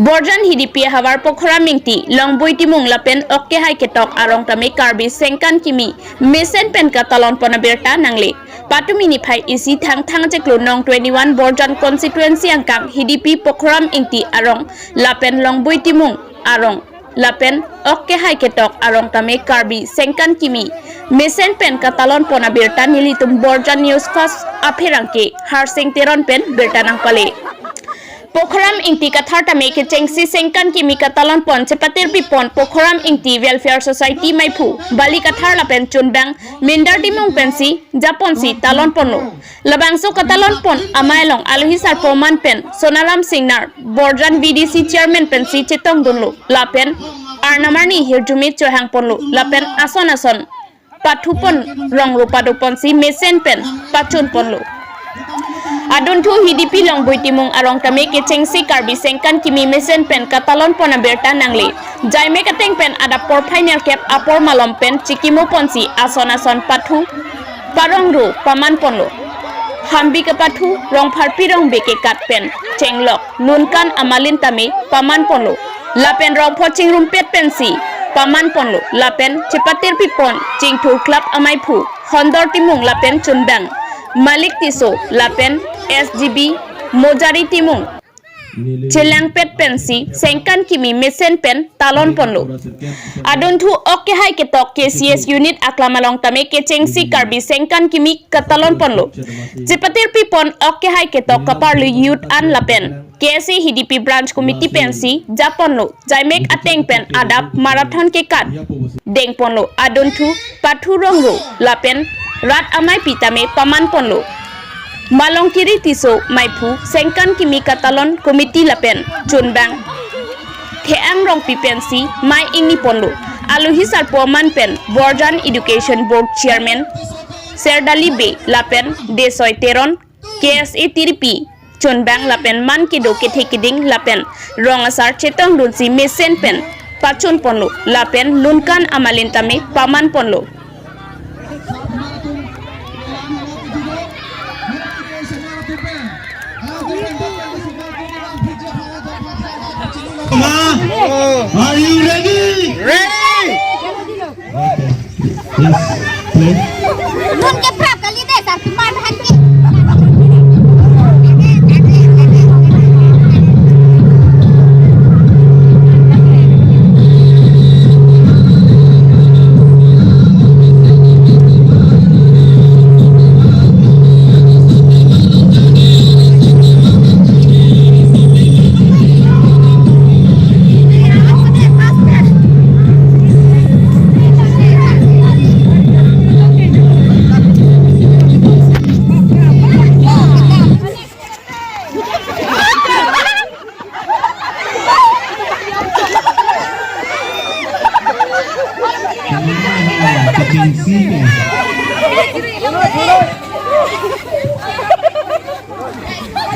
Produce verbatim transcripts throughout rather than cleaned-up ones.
Borjan Hidipi ahavar Pokharam Ingti, Longboi Timung lapen ok kehai ketok arong tame Karbi sengkan kimi mesen pen katalon pon abirta nangle. Patumi niphai isi Thangthang chiklo nong twenty-one Borjan constituency angkang Hidipi, Pokharam Ingti arong lapen Longboi Timung arong lapen ok kehai ketok arong tame Karbi sengkan kimi mesen pen katalon pon abirta nelitum Borjan News Fast apherangke Harsing Teron pen birta nangpale. Pokharam Ingti Kathar tame kechengsi sengkan kimi katalon pon chepatirpi pon Pokharam Ingti Welfare Society maiphu Bali Kathar lapen chunbang Mindar Timung pensi japonsi talon ponlo. Labangso katalon pon amei along alohi sarpo aman pen Sonaram Singnar, Borjan V D C chairman pensi chetongdunlo lapen arnam arni hirjume chohang ponlo lapen ason ason pathu pon rong rupa do ponsi mesen pen pachun ponlo. Adunthu Hidipi Longboi Timung arong tame kechengsi Karbi sengkan kimi mesen pen katalon pon abirta nangle. Jaimek ateng pen adap porphai nerkep apor malom pen chikimo ponsi ason ason pathu parong ru paman ponlo. Hambi kepathu rong pharpi rong be kekat pen chenglok nunkan amalin tame paman ponlo. Lapen rongpho chingrumpet pensi paman ponlo. Lapen chepatirpi pon Chingthur Club amaiphu Hondor Timung lapen chunbang Malik Tisso lapen S G B Mojari Timung chelangpet pensi sengkan kimi mesen pen talon ponlo. Adunthu ok kehai ketok K C S unit aklam along tame kechengsi Karbi sengkan kimi katalon ponlo. Chepatirpi pon ok kehai ketok kaparlu youth an lapen K S A Hidipi branch committee pensi japonlo. Jaimek ateng pen adap marathon kekat deng ponlo. Adunthu pathu rong ru lapen rat ameipi tame paman ponlo. Malongkiri Tisso maiphu sengkan kimi katalon committee lapen chunbang Theang Rongpi pensi mei ingni ponlo. Alohi sarpo aman pen Borjan Education Board Chairman Serdali Bey lapen Desoi Teron, K S A tiripi chunbang lapen man kedo kethe keding lapen rong asar chetongdunsi mesen pen pachun ponlo lapen nunkan amalin tame paman ponlo. Are you ready? Ready! Okay. Yes, play. Nun ke prap kali dei, sar tumar han ke.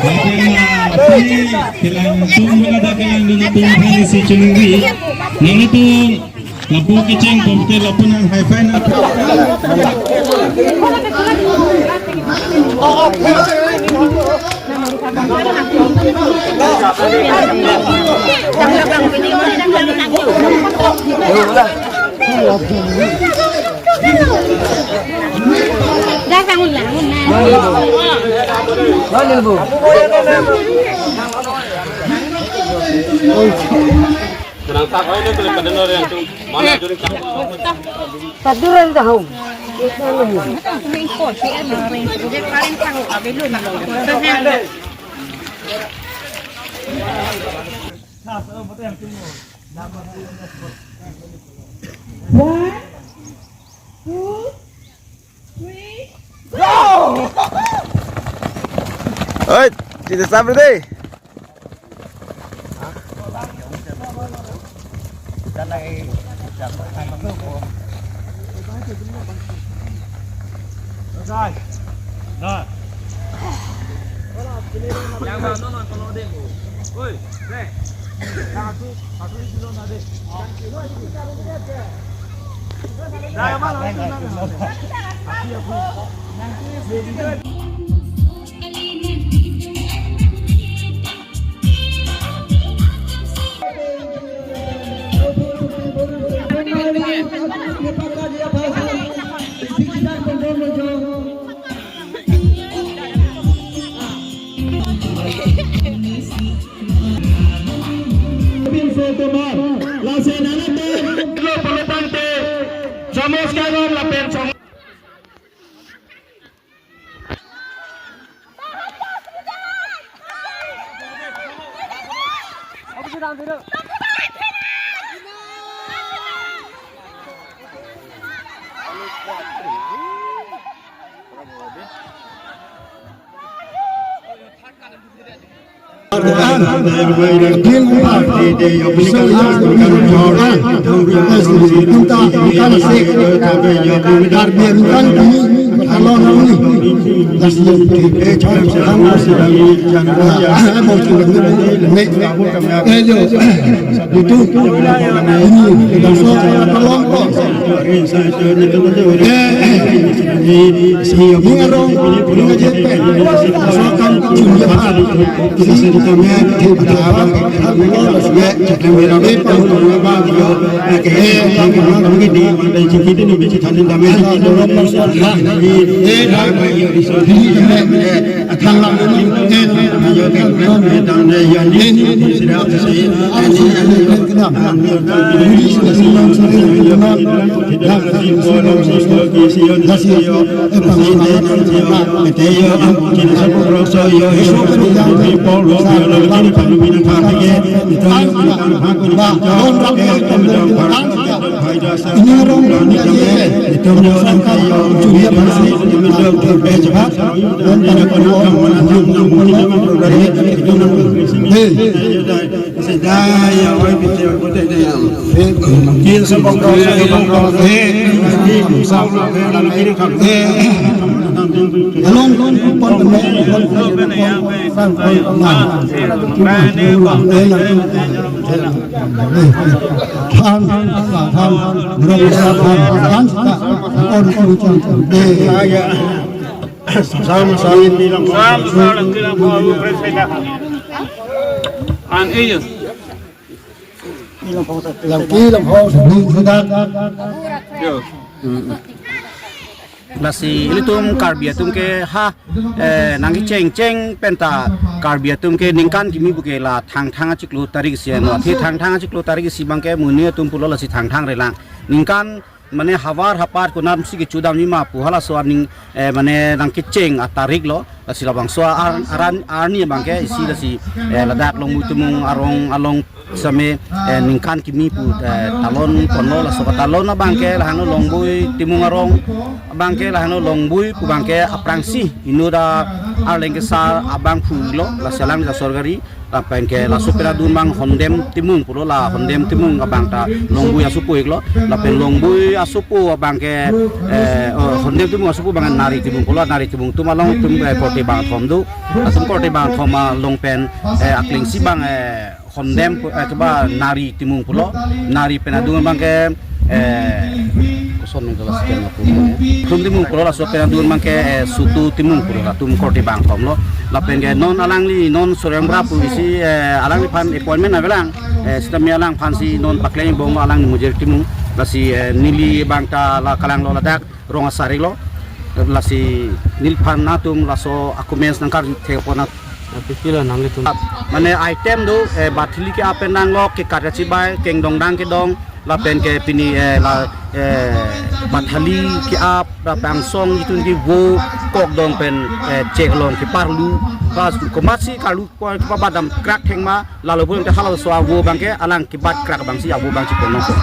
Lapen, ah, si kelang tum mengada kelang dun atum aphan isi chuningri. Nanglitum lapu kecheng pom ke lapu nang high five na. Paduran tahun. One, two, three, go! Oi, tidak sabar deh. Pinso tomar, la senana te, lo polopante, chamos kagon lapen cham- An iyo. Langki lamho sini sudah. Yo. Lasi ilitum Karbi atum ke ha, eh, nangkecheng cheng penta Karbi atum ke ningkan kimi puke la Thangthang achiklo tarik isi ano. Athe Thangthang achiklo tarik isi abangke monit atum pulo lasi Thangthang relang. Ningkan mane havar hapat konatsi kechudam nima pu halaso aning, eh, mane nangkecheng atarik lo, lasi labangso ar-, aran arni abangke isi lasi, eh, ladak Longbui Timung arong along same, eh, ningkan kimi pu, eh, talon ponlo, laso katalon abangke lahano Longbui Timung arong abangke lahano Longbui pu abangke aphrangsi inut arleng kesar abang phunlo, lasi alang ja sorkari, lapen ke laso pen adun abang Hondem Timung pulo, la Hondem Timung abang ta Longbui asopo iklo, lapen Longbui asopo abangke, eh, oh, Hondem Timung asopo abang Nari Timung pulo, Nari Timung atum along atum, eh, korte bangthom do, atum korte bangthom along pen, eh, aklengsi abang, eh, Hondem pu-, eh, keba Nari Timung pulo, Nari pen adun abangke, eh, koson nung kelas sekian aku. Tum Timung pulo laso pen adun abangke, eh, Sutu Timung pulo, atum korte bangthom lo. Lapen ke non alangli, non Suryanpur pu isi, eh, alangliphan appointment avelang, eh, sitame alangphansi non pakleng bom alangli Mujir Timung, lasi, eh, neli abang ta la kalang lo ladak rong asar iklo, lasi neliphan atum laso akumens nangkarju thekpon at. Apikilo nanglitum. Mane item do, eh, bathili ke-ap pen nanglo, kekat kachibai, kengdong dang kedong, lapen ke pini, eh, la, eh, bathali ke-ap, lapen angsong itum ke vo, kok dong pen, eh, chek along keparlu, pas komatsi karlu, ko kepabadam krak thengma, lalo pun ke halaso avo abangke alang kebat krak abangsi avo abang chipon nongko.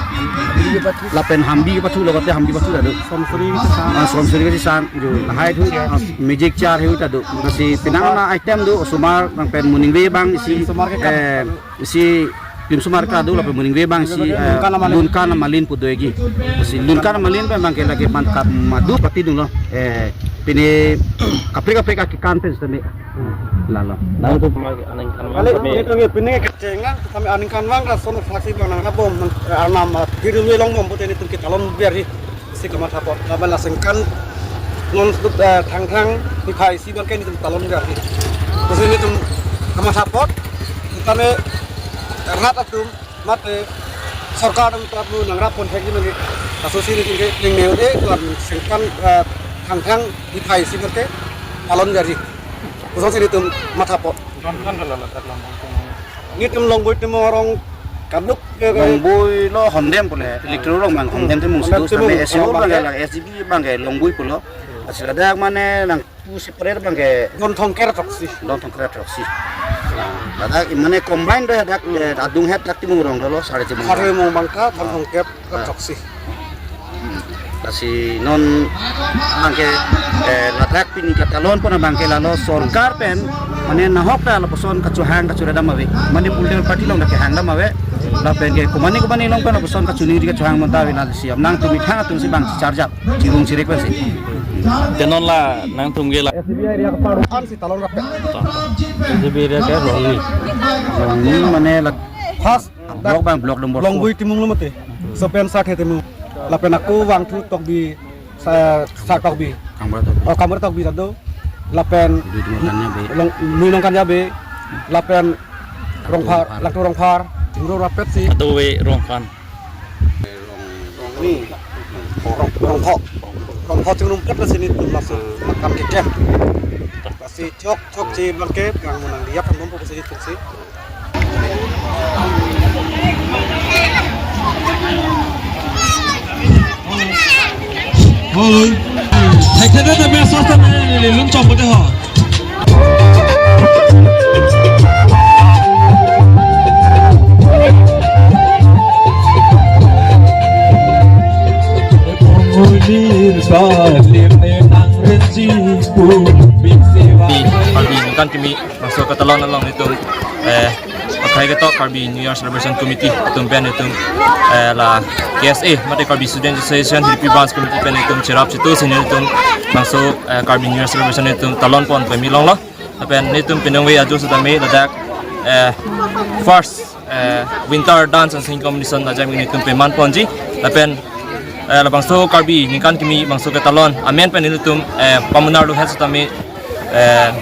Lapen hambi kepathu lo kate hambi pathu ta do. Somsuri kesan. Ah, somsuri kesan. Jo, lahai thu, ah, magic chair heu ta do. Lasi penang na item do, osomar, lapen moningve abang isi, osomar ke kan. Eh, isi limsomar ka do, lapen moningve abang isi, eh, Lunkan Amalin. Lunkan Amalin pu do egi. Lasi Lunkan Amalin pen abangke lake man kap madu pati dun lo. Eh, pini kaprek kaprek akekan pen sitame. Lalo. Lalu tu aning kan. Kali, ini tu, ini kecheng lang, kami aningkanvang, lason fraksi abang nang abom, nang, eh, arnam, eh, diri lui long bom, pute nelitum ketalon biar di si Kamatha Port. Laban la sengkan non, eh, Thangthang, niphai isi abangke nelitum talon biar di. Terus nelitum Kamatha Port, kami rat atum, mate sorkar atum ta pu nangrap pon thek ji nang. Laso si nelitum ke ning neu de, kelang sengkan, eh, thangthang diphai si ke talon jari. Kosonsi nelitum matha po. Nelitum Longboi Timung arong kaduk, eh, Longboi lo Hondem pule, electoral rong abang Hondem Timung si Hondem do, Timung, sampai S C O arong abang abang ke. Ke, S G B abang ke Longboi pulo. Lasi ladak mane nang pu separate abang ke Don Thongker athroksi. Don Thongker athroksi. Nah, ladak mane combine do hadak, eh, adung het dak Timung rong dolo, sari Timung. Sari Timung abang ta, Don Ah. Thongker Ah. athroksi. Hmm. Lasi non abang ke, eh, ladak pini katalon pon abang ke lalo sorkar pen, mane nahok ta lapuson kachohang kachoredam ave. Mane political party along dak kehangdam ave. Lapen ke komane komane along pen lapuson kachoningri kachohang monta ave, lasi nangtum methang atum si abang charjap. Chirung chirik pensi. Te non la nangtum ke la. S C B area ke paru an si talon rapet. S C B area ke Rongni. Rongni mane la first block abang, block number four. Longboi Timung lo mate. Sopen Sarthe Timung. Lapen ako Vangthu Tokbi, Sa-, Sar Tokbi. Kambra Tokbi. Oh, Kambra Tokbi ta do. Lapen Dui Timung Kanya Be. Long, Dui Timung Kanya Be. Lapen Rongphar, Rongphar. Langtu Rongphar. Timung rapet si. Atu we Rongphan. Rong, Rongni. Rong, Rongpho. Rongpho chungnung pet na sini tum langsung makan kekem. Pasi chok, chok si bangke, gang menang dia pun mampu sini tum si. Hoi. Thek thek thek thek, biasa sana ni, lung chok betul ha. Di Karbi ningkan kimi bangso katalon along nelitum, eh, akhai ketok Karbi New Year Celebration Committee atum pen nelitum, eh, la K S A, mate Karbi Student Association, Hippie Branch Committee pen nelitum cherap chitu si nelitum bangso, eh, Karbi New Year Celebration nelitum talon pon pemi longlo. Lapen nelitum penang we ajo setame ladak, eh, first, eh, Winter Dance and Singing Competition ajam nelitum peman ponji. Lapen, eh, labangso Karbi ningkan kimi bangso katalon amen pen nelitum, eh, pamunar lo het setame, eh,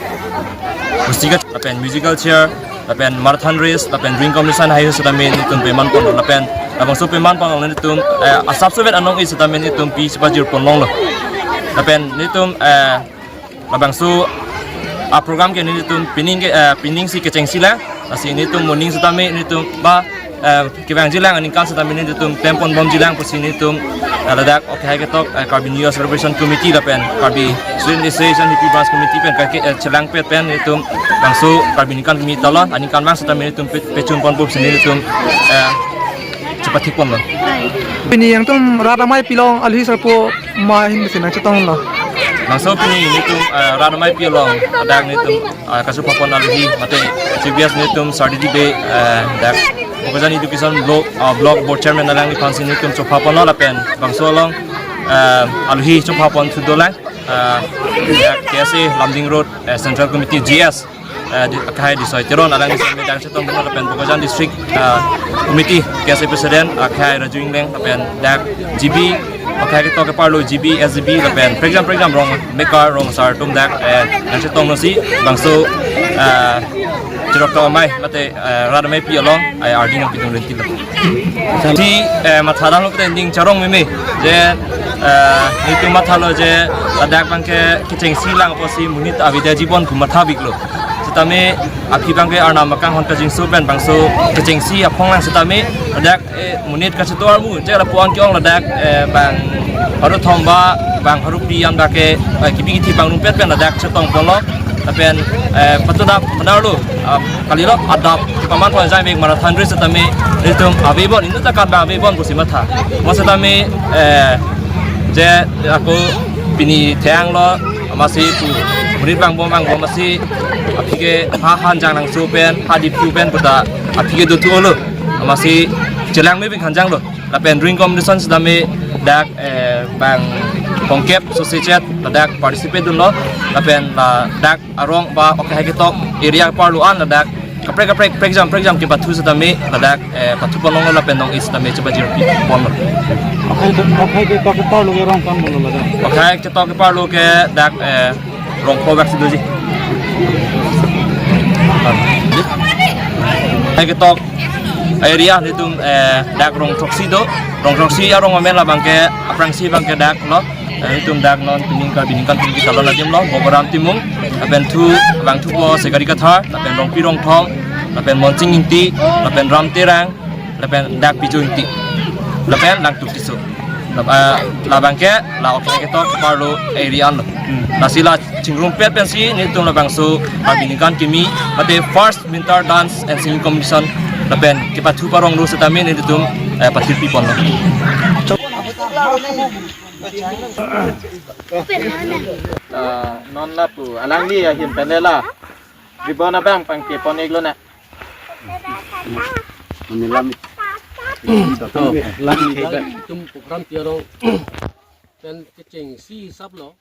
musical, lapen musical chair, lapen marathon race, lapen drawing competition hai setame nelitum peman pon. Lapen labangso peman pon nelitum, eh, asap sovet anong-e setame nelitum pi chepajir pon longlo. Lapen nelitum, eh, labangso a program ke nelitum pining ke, eh, pining si kechengsi lang. Lasi nelitum moning setame nelitum ba, eh, kevangji lang aningkan setame nelitum klem pon bomji lang pusi nelitum, eh, ladak akhai ketok, eh, Karbi New Year Celebration Committee lapen Karbi Student Association Hippie Branch Committee pen kake, eh, chelangpet pen nelitum bangso Karbi ningkan kimi talon aningkanvang setame nelitum pe-, pechun pon pusi nelitum, eh, chepathik ponlo. Pini nangtum rat amei pi along alohi sarpo ma ahin besi nangchetonglo. Bangso pini nelitum, eh, rat amei pi along ladak nelitum, eh, kachopha pon alohi mate Chief Guest nelitum Sardidi Bey, eh, dak Bokajan Education Block, eh, Block Board Chairman alangliphan si nelitum chopha ponlo lapen bangso along, eh, alohi chopha pon thudolang, eh, dak K S A Lumding Road, eh, Central Committee G S, eh, di, akhai Disoi Teron alangli setame dak chetong ponlo lapen Bokajan District, eh, Committee K S A President akhai Raju Engleng lapen dak G B akhai ketok keparlo G B, S G B lapen prekjam prekjam rong mekar rong asar atum dak, eh, dak chetonglo si bangso, eh, chirok to amei mate, eh, rat amei pi along ai ardi nangpidun rinti lo. Ti, eh, mathadamlo pute ning charong meme je, eh, nelitum mathalo je ladak abangke kechengsi lang apotsi monit avidya jibon pu matha biklo. Setame aphi abangke arnam akanghon kajingso pen bangso kechengsi aphong lang setame ladak, eh, monit kacheto armu je lapu-an ke-ong ladak, eh, bang pharo thom ba bang pharo phli an abangke, eh, kebi kethe pangrumpet pen ladak chetong ponlo. Lapen, eh, patudap benar lo, ah, kalilo adap paman pon jai mek marathon race setame nelitum avepon, inut akat abang avepon pusi matha. Mo setame, eh, je ako pini thenglo, amatsi pu monit bang bom bang bom amatsi aphi ke ha hanjang nangso pen, ha diphu pen puta aphi ke dothu-olo. Amatsi chelang me bing hanjanglo. Lapen drawing competition setame dak, eh, bang pongkep sosechet ladak participate dunlo. Lapen ladak arong ba akhai ketok area parlo an ladak kaprek kaprek prekjam prekjam kepathu setame ladak, eh, pathu pon longlo lapen nong-e setame chepajirpi ponlo. Akhai, akhai ketok keparlo ke rong kan bolo ladak. Akhai ketok keparlo ke dak, eh, Rongpho bak si doji. Akhai ketok Area nelitum, eh, dak rong throksi do, rong throksi arong amen labangke, aphrangsi abangke dak lo, eh, nelitum dak non pining ka, pining kan pining kita lo lajim lo, Bogoram Timung, lapen thu, bang thupo Segari Kathar, lapen Rongpi Rongthom, lapen Monsing Ingti, lapen Ram Terang, lapen dak Pijo Ingti, lapen Langtuk Tisso. Lab-, ah, labangke la oke ketok parlo area lo. Lasi la chingrumpet pensi nelitum labangso Karbi Ningkan Kimi mate first winter dance and singing competition lapen kepathu parong lo setame nelitum, eh, pathir pi ponlo. Ah, non lapu alangli ahin pen le la ribon abang pangke pon-ik lonang. Mami lam. To, lam ni tum program ti arong pen kechengsi hisap lo.